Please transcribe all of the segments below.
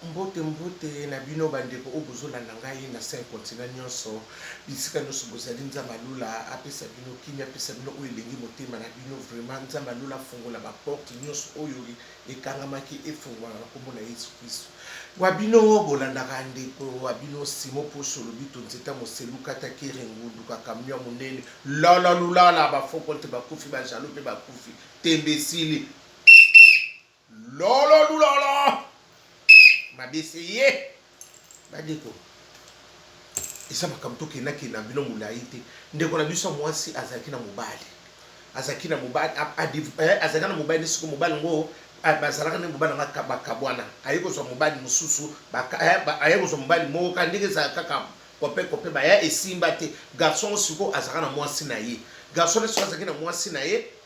Mbote mbote na bino ba ndeko oyo bozo landa ngai na 5 continent nionso bisika nionso bozali nzambe ya lola apesa bino kimia apesa bino oyo elingi motema na bino vraiment nzambe ya lola afongola ba porte nionso oyo ekangamaki efongwama na kombo na yesu kristu wa bino bolandaka ndeko wa bino Simon Poso Lobito nzeta moselu kata kere ngundu kakamia munene lala lulala ba faux compte bakufi ba jaloux pe bakufi tembe esili Lolo lulolo mabese ye bandeko eza makambo tokendaki na bino molai te ndeko na biso ya mwasi azalaki na mobali azalaki na mobali eh, azalaki na mobali siko mobali yango bazalaka nde mobali yango bakabwana aye kozwa mobali mosusu eh, aye kozwa mobali moko kaka ndenge ezala kaka kope kope baya esimba te garçon siko azalaka na mwasi na ye garçon siko azalaki na mwasi na ye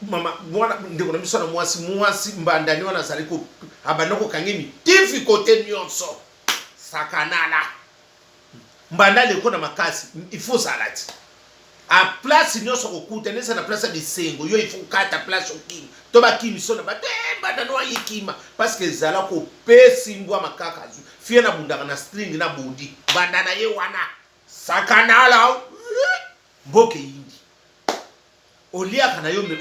mama mwana ndeko na biso na mwasi mwasi mbandani wana azali ko abanda kokange mitifi kote nyonso sakanala mbanda aleko na makasi il faut zala ti a place nyonso kokuta nesa na place ya bisengo yo il faut kata place okima to bakimiso na bato eh, mbanda no ayekima parce que ezala kopesi mbwa makaka azwi fie na bundaka na string na bodi mbanda na ye wana sakanala mboka eyindi Oliaka na yo mais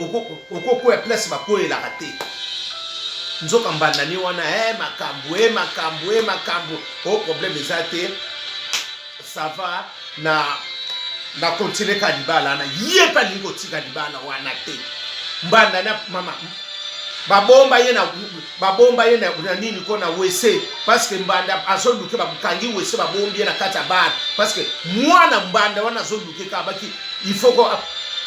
okokwea place bakweyelaka te. Nzoka mbanda ni wana eh makambu eh makambu eh makambu oh problème eza te ça va na na continue ka libala wana ye mpe alingi kotika libala wana te mbanda na mama babomba ye na babomba ye na, na nini ko na wese parce que mbanda azoluke bakangi wese babombi ye na kati ya bar parce que mwana mbanda wana azoluke kaka baki il faut ko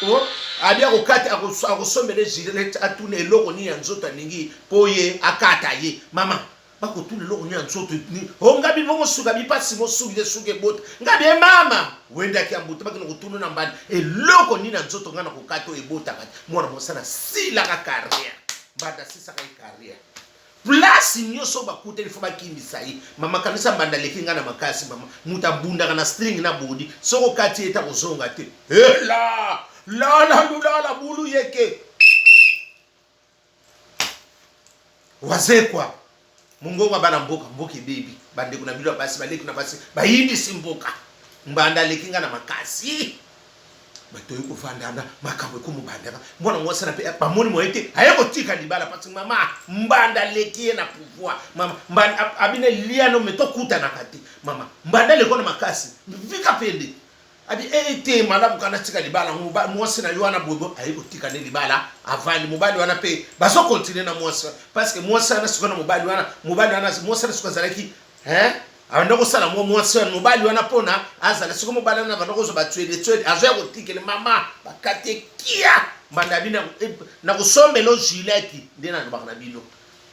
oh, abi akokata akosombela gilet atuna eloko nini ya nzoto alingi mpo ye akata ye mama bakotuna eloko nini ya nzoto o oh, ngabi bongo suka bipasi mosuki te suki ebota ngabi e mama wendaki ya mbuta bakende kotuna na mbani eloko nini ya nzoto ngai nakokata oyo ebotaka mwana mosala asilaka carrière mbanda asisaka ye carrière Place nioso bakutani faut bakimisa ye mama kanisa mbanda aleki nga na makasi mama mutu abundaka na string na body soki okati ye te akozonga te hela lala lulala bulu yeke wazekwa mongongo ya bana mboka mboka ebebi bandeko na bino ya basi baleki na basi bayindisi mboka mbanda aleki nga na makasi Bato oyo kovandana makambo ekomobandaka mwana mwasi na mpe bamoni moye te aye kotika libala parce mama mbanda aleki ye na pouvoir mama mbanda abine liano me tokutanaka te mama mbanda aleko na makasi vika pende abi e eh, te malamu kana tika libala yango mwasi na yo wana bobo aye kotika nde libala avandi mobali wana mpe bazokontinue na mwasi parce que mwasi wana sikoyo na mobali wana mobali wana mwasi wana sikoyo azalaki Hein? Abanda kosala mwa mwasi wana mobali wana pona azala siko mobali wana abanda kozwa batwede twede azoya kotikele mama bakate kia mbanda bino eh, na kosombela gilete nde nalobaka na bino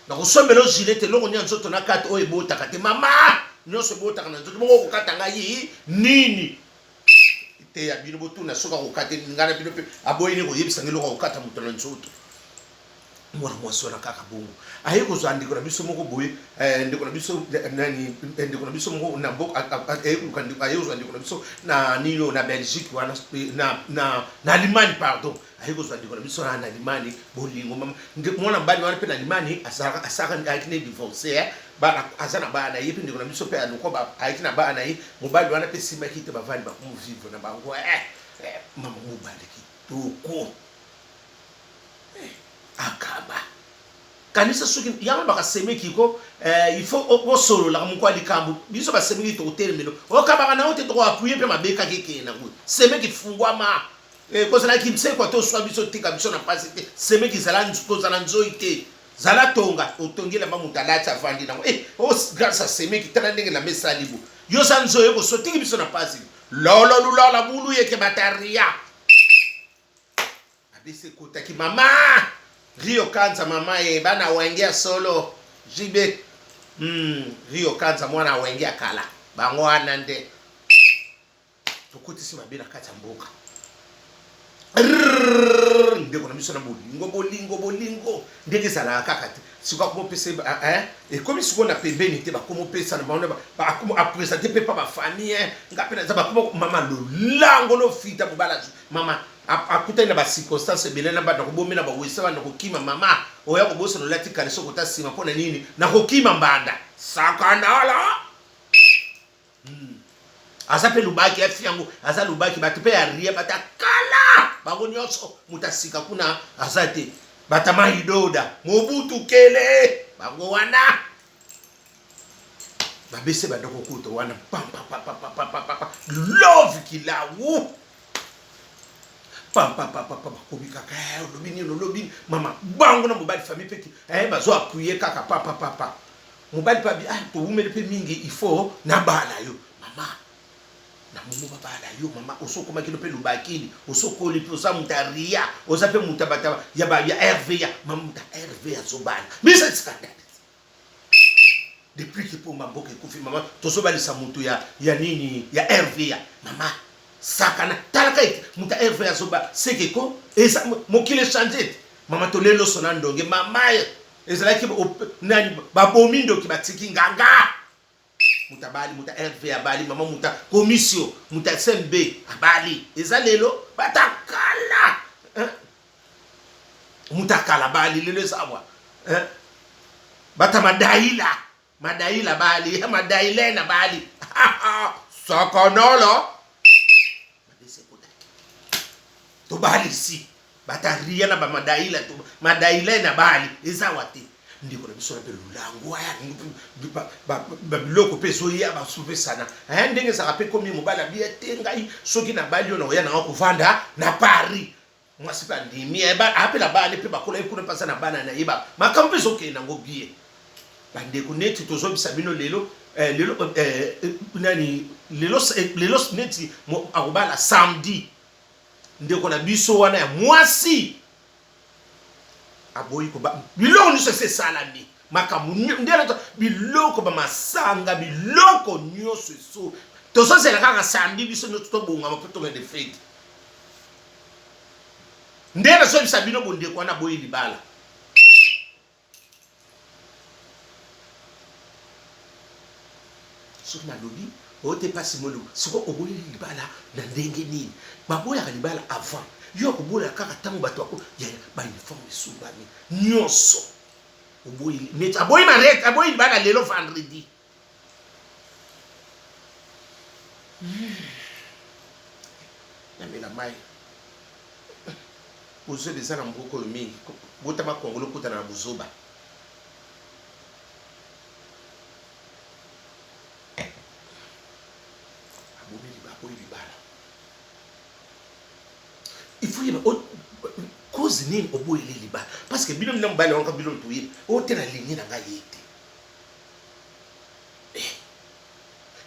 na kosombela gilete eloko nini ya nzoto na kati oyo ebotaka te mama nyonso ebotaka na nzoto bongo okokata ngai nini te ya bino botuna soki akokata ngai na bino mpe aboyi ne koyebisa ngai eloko akokata moto na nzoto mwana mwasi wana kaka bongo aye kozwa ndeko na biso moko boye eh, ndeko na biso eh, nani eh, ndeko na biso moko na mboka aye koluka aye kozwa ndeko na biso na nini na Belgique wana na na na Allemagne pardon aye kozwa ndeko na biso na na Allemagne bolingo mama mwana mobali wana mpe na Allemagne azalaka asaka ayaki ne divorce eh bana aza na bana ye mpe ndeko na biso mpe aloko ayaki na bana ye mobali wana mpe esimbaki te bavandi bakomo vivre na bango eh, eh mama mobali kitoko Eh, akaba kanisa soki yango baka semeki ko eh, il faut osololaka moko ya likambo biso basemeki tokotelemelo okabaka na yo te tokoapuye mpe mabe kaka ekeye nango semeki fungwama eh, kozala kimsekwa te oswa biso tika biso na mpasi te semeki zala kozala nzoi te zala tonga otongi elamba moto alati avandi nango eh, oh, grâce a semeki tala ndenge elamba esali bo yo oza nzoi okoswa tiki biso na mpasi lolo lulala bulu yeke bataria Abisi ekotaki mama Rio Kanza mama ye bana wenge ya solo JB Rio Kanza mwana wenge ya kala bango wana nde tokotisi mabe na kati ya mboka ndeko na biso na bolingo bolingo bolingo ndenge ezalaka kaka te sikoyo akomopesa eh, ekomi sikoyo na pembeni te bakomopesa na bango apresente mpe pa bafamille nga mpe naza bakoma mama lolango lofita mobala mama. Akutani na ba circonstances ebele na banda kobomela ba wese banda kokima mama oya kobosana olati caleçon kota nsima mpo na nini na kokima mbanda sakanala. Aza mpe lubaki afi yango aza lubaki bato mpe ya rie bato akala bango nyonso moto asika kuna aza te bata maidoda mobutu kele bango wana babese banda kokuta wana pampapapapapapa love kilawu pampapapapa bakomi kaka eh, olobi nini olobi nini mama bango na mobali famille mpe eh, bazo appuye kaka papapapa mobali mpe abi ah, towumeli mpe mingi il faut nabala yo mama na momo babala yo mama osokomaki no mpe lubakini osokoli mpe oza moto ya ria oza mpe moto ya rva mama moto ya rva azobala misa scandale depuis que pomba mboka ekufi mama tozobalisa moto ya, ya nini ya rva mama sakana talaka ete moto ya rva azoba seke ko eza mokili echange ete mama toleloso na ndonge mama ezalaki nani babomi ndoki batiki nganga moto abali moto ya rva abali mama moto ya commission moto ya smb abali eza lelo batakala moto akala bali lelo eza awa bata madaila madaila bali madailena bali sakanolo tobalisi bata ria na bamadaila madailena bali eza awa te ndeko na biso na mpe lolangwa babiloko mpe ezoya basopesana ndenge ezalaka mpe komi mobali abiya te ngai soki nabali yo nakoya nanga kovanda na Paris mwasi mpe andimi ape na bana mpe bakola ye kuna mpe aza na bana na ye makambo mpe ezokende nango bien bandeko neti tozobisa bino lelo eh, lelo eh, nani lelo, lelo neti akobala samedi ndeko na biso wana ya mwasi aboyi koba biloko nyonso esi esalami makambo ndenge biloko bamasanga biloko nyonso eso tozozela kaka samedi biso nyonso tobongama mpo tokende feti nde nazoyebisa bino bondeko wana aboyi libala soki nalobi oyo te mpasi molo siko oboyi libala na ndenge nini baboyaka libala avant yo okoboya kaka ntango bato bako yaya bauniforme esumbami nyonso oboyi neti aboyi mariage aboyi libala lelo vendredi namela mai bozoba eza na mboka oyo mingi botama kongolo okutana na bozoba abomi aboyi libala il faut yeba cause nini oboyeli libala parce que bino mina mobali wanka bino toyeba oyo te nalingi na ngai ye te eh,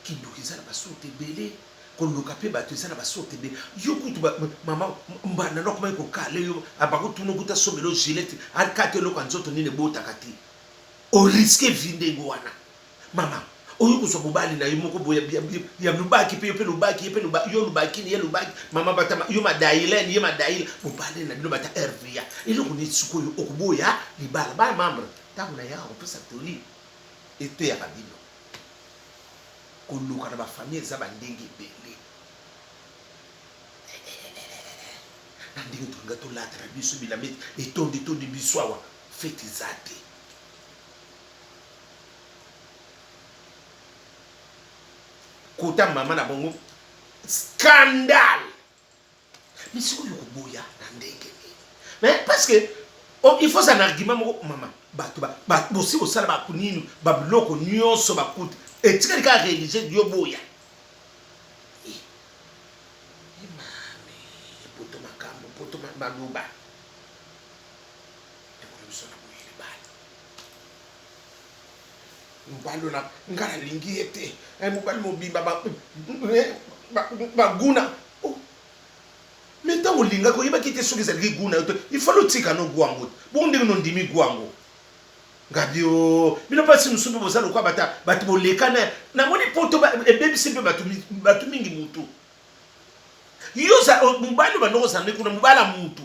kindoki eza na basorte ebele koluka mpe bato eza na basorte ebele yo kutu mama mbanda ndo akomaki kokale yo abakotuna okuta somelo gilete akata eloko ya nzoto nini ebotaka te oriske vi ndenge wana mama oyo kozwa mobali na ye moko boye ya lubaki mpe yo mpe lubaki ye mpe yo lubakini ye lubaki mama bata yo madailene ye madaila mobali na bino bata rva eloko nini sikoyo okoboya libala bana membre ntango nayaka kopesa toli eteyaka bino koluka na bafamille eza bandenge ebele na ndenge tolinga tolata na biso bilamba etondi tondi biso awa fete eza te kota mama na bango scandale mais sikoyo koboya na ndenge nini mais parce que oh, il faut un argument moko mama bato bosi bosala bakunini babiloko nyonso bakuta etikali kaka religieux yo boya eh, mame poto makambo poto maloba ndeko biso na boye libala mobali oyo nga nalingi ye te eh, mobali mobimba baguna oh. me ntango olingaki oyebaki te soki ezalaki guna yo te ifale otika no gwango te bongo ndenge nondimi gwango ngabi o bino mpasi mosusu mpe boza lokwa bata bato bolekana namoni poto ebebisi mpe bato mingi mutu yo mobali obanda kozala nde kuna mobali ya mutu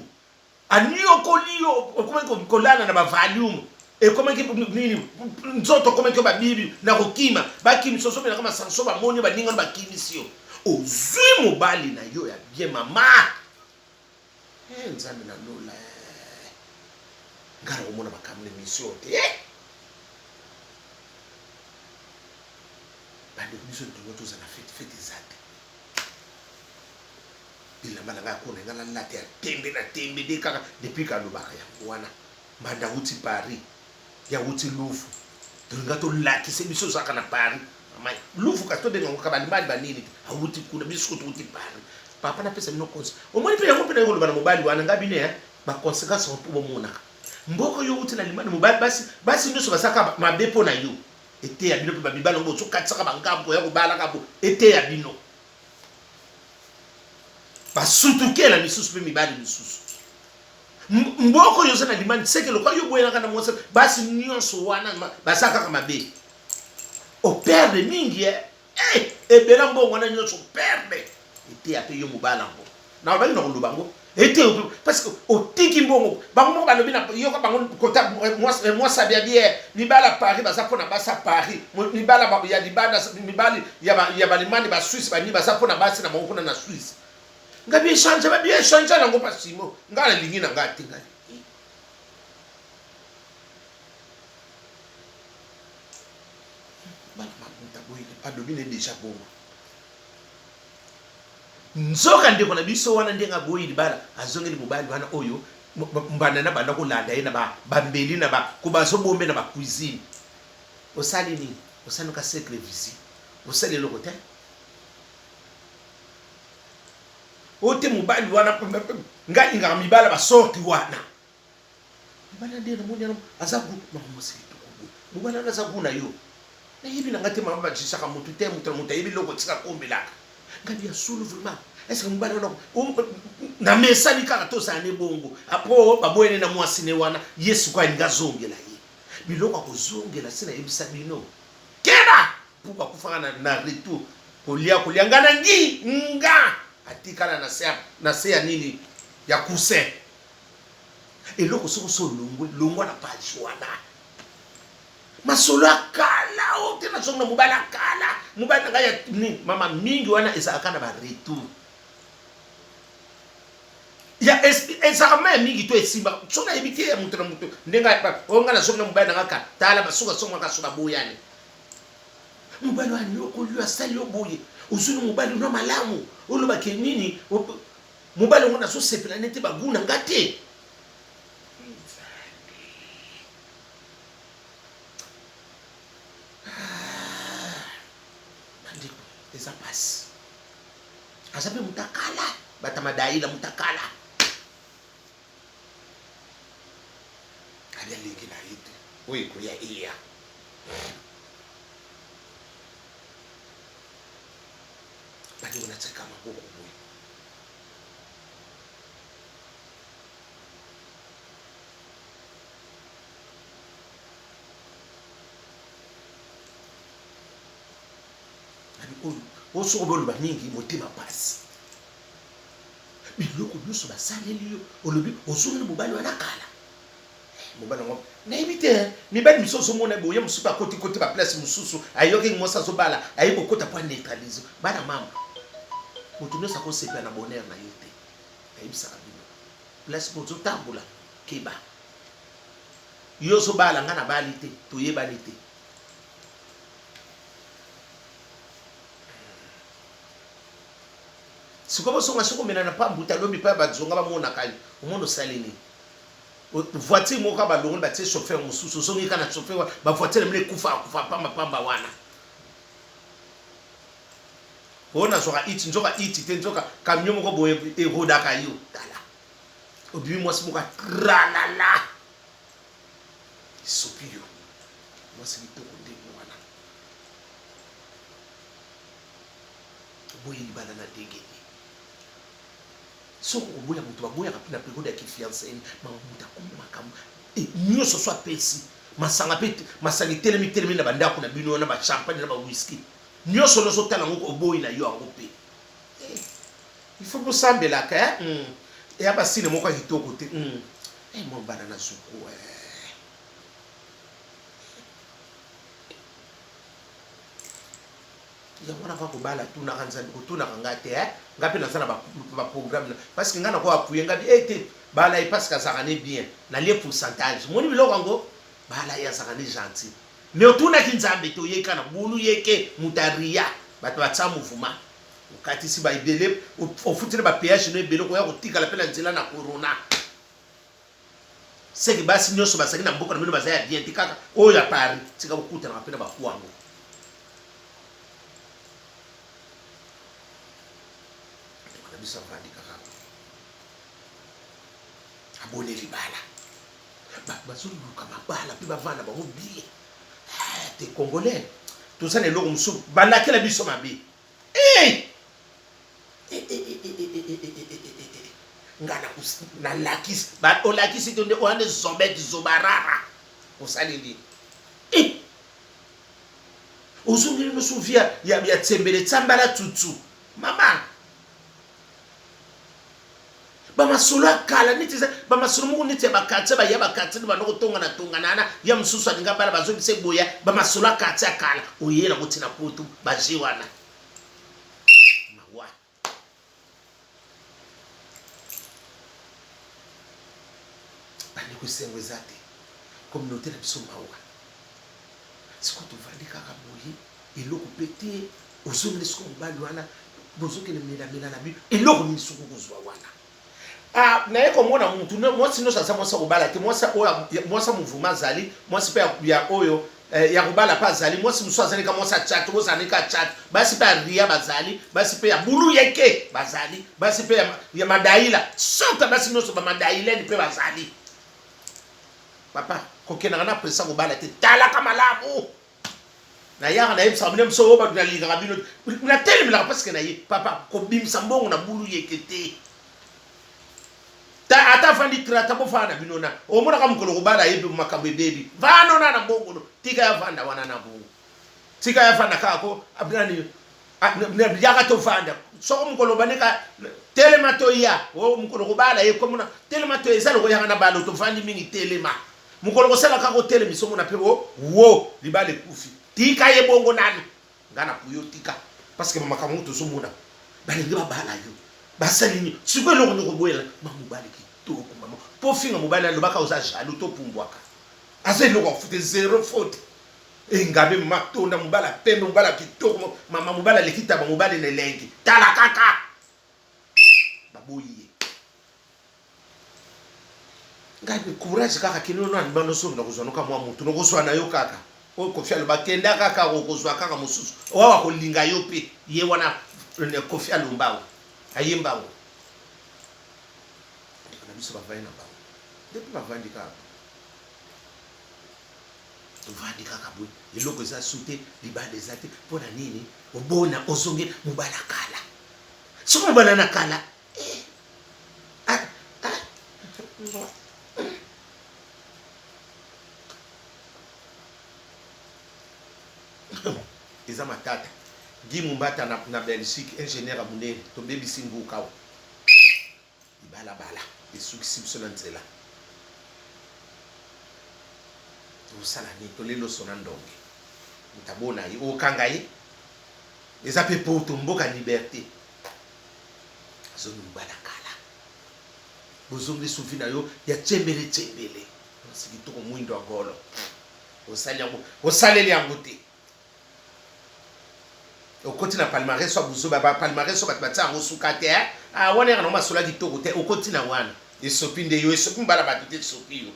Aniokoli yo okomaki kolala na ba valium ekomaki nini nzoto okomaki yo babibi na kokima bakimisi ozomelaka masanso bamoni yo baninga no bakimisi yo ozwi mobali na yo ya bien mama. Eh, Nzambe na lola eh. Nga nakomona makambo na emission te eh. Bandeko biso tolingo toza na fete, fete eza te. Bilamba na ngai akona ngai nalata ya tembe na tembe nde kaka depuis kalobaka yango wana mbanda awuti Paris ya wuti Lufu tolinga tolakise biso ozalaka na Paris mama Lufu kasi tobenga yango kabalimali banini te awuti kuna biso sikoyo towuti Paris papa napesa bino conseil omoni mpe yango mpe naye koloba na mobali wana ngai bino eh, ba conséquences mpo bomonaka mboka yo wuti na limani mobali basi basi nyonso basaka mabe mpo na yo eteya bino mpe babibala yango bozokatisaka bangambo ya kobalaka bo eteya bino basutukela misusu mpe mibali misusu Mboko oyo oza na limani seke lokola yo boyelaka na mwasi basi nyonso wana baza kaka mabe operde mingi eh? Eh, ebela mbongo wana nyonso operde eteya mpe yo mobala yango nalobaki na koloba yango ete parce que otiki mbongo bango moko balobi na yoka bango kota mwasi abia bie mibala Paris baza mpo na basi ya Paris mibala ya libanda mibali ya balimani ba Suisse banini baza mpo na basi na bango kuna na Suisse Nga bi echange ba bi echange nango pa simo nga na lingi na nga te nga bana mabuta boye alobi ne deja bongo nzoka ndeko na biso wana ndenge aboyi libala azongeli mobali wana oyo mbanda na banda kolanda ye na bambeli na bazobombe na bacuisine osali nini osali noka cercle visi osali eloko te Oyo te mobali wana nga alingaka mibala ba sorte wana. Mobali nde namoni wana aza gu mama mwasi kitoko boye. Mobali wana aza gu na yo. Nayebi na nga te mama bajisaka motu te moto na moto ayebi eloko esika akombelaka. Ngabi ya solo vraiment. Est-ce que mobali wana na mesani kaka tozala ne bongo. Apo baboyene na mwasi ne wana ye sikoyo alingi azongela ye. Biloko akozongela si nayebisa bino. Keba! Puku akufaka na, na retour kolia kolia nga na ngi nga atikala na se na se ya nini ya coussin eloko soko so longwe longwa na page wana masolo ya kala o te nazonga na mobali ya kala mobali na ngai ya nini mama mingi wana ezalaka na ba retour ya ezalaka mai mingi to esimba so nayebi te ya moto na moto ndenge oyo ngai nazongi na mobali na ngai kala tala basuka songaka so baboyani Mobali oyo anyokoli yo asali yo boye ozwi no mobali no malamu oloba ke nini mobali yango nazosepela nete bagu na nga te ah, bandeko eza mpasi aza mpe mutakala bata madaila mutakala Ali alingi na ye te oyo ekoya eya. Bandeko natiaka maboko boye. Oyo oyo soko boloba mingi motema pasi. Biloko nyonso basaleli yo olobi ozongeli mobali wana kala eh, mobali yango nayebi te mibali mosusu ozomona boye mosusu mpe akoti koti baplace mosusu ayoki mwasi azobala aye kokota mpo aneutralise bana mama moto nyonso akosepela na bonheur na ye te nayebisaka bino place mpo ozotambola keba yo ozobala nga nabali te toyebani te Sikoyo bosonga soki omela na pa mbuta lobi pa bazonga bamonaka yo omona osali nini voiture moko kaka balongoli batie chauffeur mosusu ozongi kaka na chauffeur wana ba voiture na bino ekufa akufa pamba pamba wana oyo nazwaka iti nzoka iti te nzoka camion moko boye erodaka yo tala obimi mwasi moko atralala esopi yo mwasi kitoko ndenge wana Oboyi libala na ndenge nini? Soki okoboya moto baboyaka mpe na periode ya kifianse mama moto akomi makambo e, nyonso so apesi masanga mpe masanga etelemi telemi na bandako na bino wana bachampagne na bawiski nyonso nyonso otala yango oboyi na yo yango mpe eh, il faut bosambelaka eh? mm. eya basine moko ya kitoko te mm. eh, mwa bana na zuku eh. Yango wana va kobala tunaka Nzambe, kotunaka ngai te eh? Ngai mpe naza na ba programme na parce que ngai nako appuyer ngai bi eh te bala ye parce que azalaka ne bien nalie pourcentage moni biloko yango bala ye azalaka ne gentil mais otunaki Nzambe te oyei kaka na bulu ye ke moto aria bato batia mouvement okatisi ba ebele ofuti na ba péage no ebele okoya kotikala mpe na nzela na corona. Seke basi nionso bazali na mboka na bino baza ya bien te kaka oyo ya Paris tika bokutanaka pe na ba kwango. Ndeko na biso avandi kaka aboni libala bato bazoluka mabala mpe bavanda bango bien eh, te congolais toza na eloko mosusu balakela biso mabe Hey! Nga nalakisi olakisi to nde oya nde zobete zobarara osali nini eh! Ozongeli noso vie ya tsembele tsambala tsutsu mama bamasolo ya kala neti eza bamasolo moko neti ya bakartier baya bakartier nde banda kotongana tongana na ya mosusu alinga bana bazongisa eboya bamasolo ya kartier ya kala oyela kotina poto baje wana mawa. Bandeko esengo eza te communauté na biso mawa sikoyo tovandi kaka boye eloko pe te ozongeli sikoyo mobali wana bozokende melamela na bino eloko nini soki okozwa wana. Ah, naye komona mutu mwasi nyonso aza mwasi ya kobala te mwasi oyo mwasi ya mouvement azali mwasi mpe ya oyo eh, ya kobala mpe azali mwasi mosusu azali ka mwasi ya chat bozala ka chat basi mpe ya ria bazali basi mpe ya bulu yeke bazali basi mpe ya, ya madaila sorte basi nyonso bamadailene mpe bazali papa kokendaka na presa kobala te talaka malamu Nayaka nayebisaka bino biso oyo bato nalingaka bino natelemelaka parce que na ye papa kobimisa mbongo na bulu yeke te ta ata afandi trata bofanda na bino na omonaka mokolo kobala ye mpe makambo ebebi vanda ona na mbongo no tika ya vanda wana na bongo tika ya vanda kaka ko nani yaka tovanda soko mokolo bandeka telema toya mokolo kobala ye komona telema toya eza lokoyaka na balo tovandi mingi telema Mokolo kosala kaka otelemisa omona pe o wo libala ekufi tika ye bongo nanu nga na puyo tika parce que ba makambo ngo tozomona balingi babala yo basali nini sikoyo eloko nini okoboyela ma mobali kitoko mama po finga mobali alobaka oza jaloux to pumbwaka aza eloko ya kofuta zero faute engabe mama tonda mobali pembe mobali kitoko mama mobali aleki taba mobali na elengi tala kaka baboyi ye ngai courage kaka kino na bano soki nakozwa noka mwa motu nokozwa na yo kaka oyo kofi aloba kenda kaka okozwa kaka mosusu oyo akolinga yo mpe ye wana eh, kofi alombango ayembango ndeko na biso bavandi na bango depuis bavandi kaka tovandi kaka boye eloko eza su te libanda eza te mpo na nini obona ozongi mobala kala soki mobala na kala eh, ah, ah. Eza matata Guy Mumbata na, na Belgique ingénieur ya monene tobebisi mboka awa libalabala esukisi biso na nzela tosala nini toleloso na ndonge moto abona ye okanga ye eza mpe poto mboka liberté azongi mobala kala bozongi suvi na yo ya tsembele tsembele mwasi kitoko mwindo ya golo osali yango osaleli yango te okoti na palmarès ya buzoba ba palmarès oyo bato batia yango suka te eh? ah, wana yaka nango masolo ya kitoko te okoti na wana esopi nde yo esopi mobala bato te esopi yo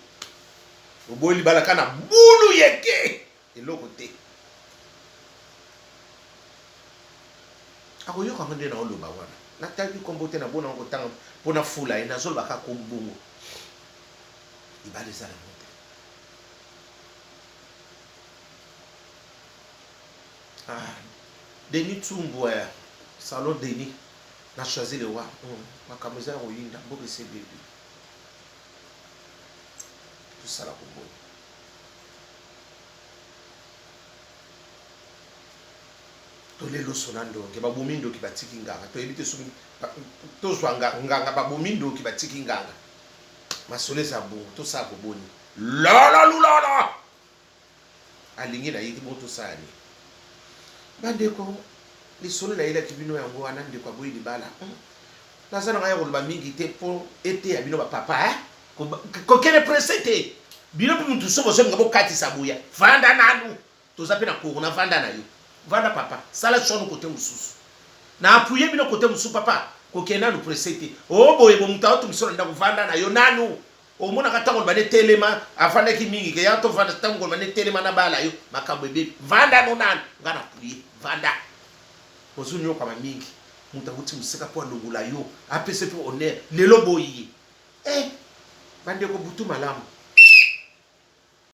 oboyi libala kaka na bulu yeke eloko te akoyoka ngo nde naoloba wana natangi nkombo te nabona ngo kotanga mpo nafula ye nazoloba kaka kombongo libala eza nango te ah, Denis Tsumbu eh, salon Denis na choisi le roi makambo eza ya koyinda mboka esi ebebi tosala koboni Tole loso na ndonge babomi ndoki batiki nganga toyebi te soki tozwa nganga babomi ndoki batiki nganga masolo eza bongo tosala koboni lolo lulolo alingi na ye te bongo tosala nini bandeko. Lisolo nayelaki bino yango wana, ndeko aboyi libala. Naza na ngai ya koloba mingi te mpo eteya bino ba papa eh? Kokende presse te. Bino mpe mutu so bozolinga bokatisa boya. Vanda nanu. Toza mpe na corona, vanda na yo. Vanda papa, sala choix no kote mosusu. Na appuyer bino kote mosusu papa, kokende nanu presse te. Oh boye bo mutu aotumisa na ndako, vanda na yo nanu. Omonaka ntango oloba nde telema, afandaki mingi ke ya tovanda ntango koloba nde telema na bala yo, makambo ebebi. Vanda no nanu, nga na appuyer, vanda. Ozo nyokwama mingi, mutu awuti mosika mpo alongola yo, apesa mpe honneur, lelo boyi ye. Eh, bandeko butu malamu.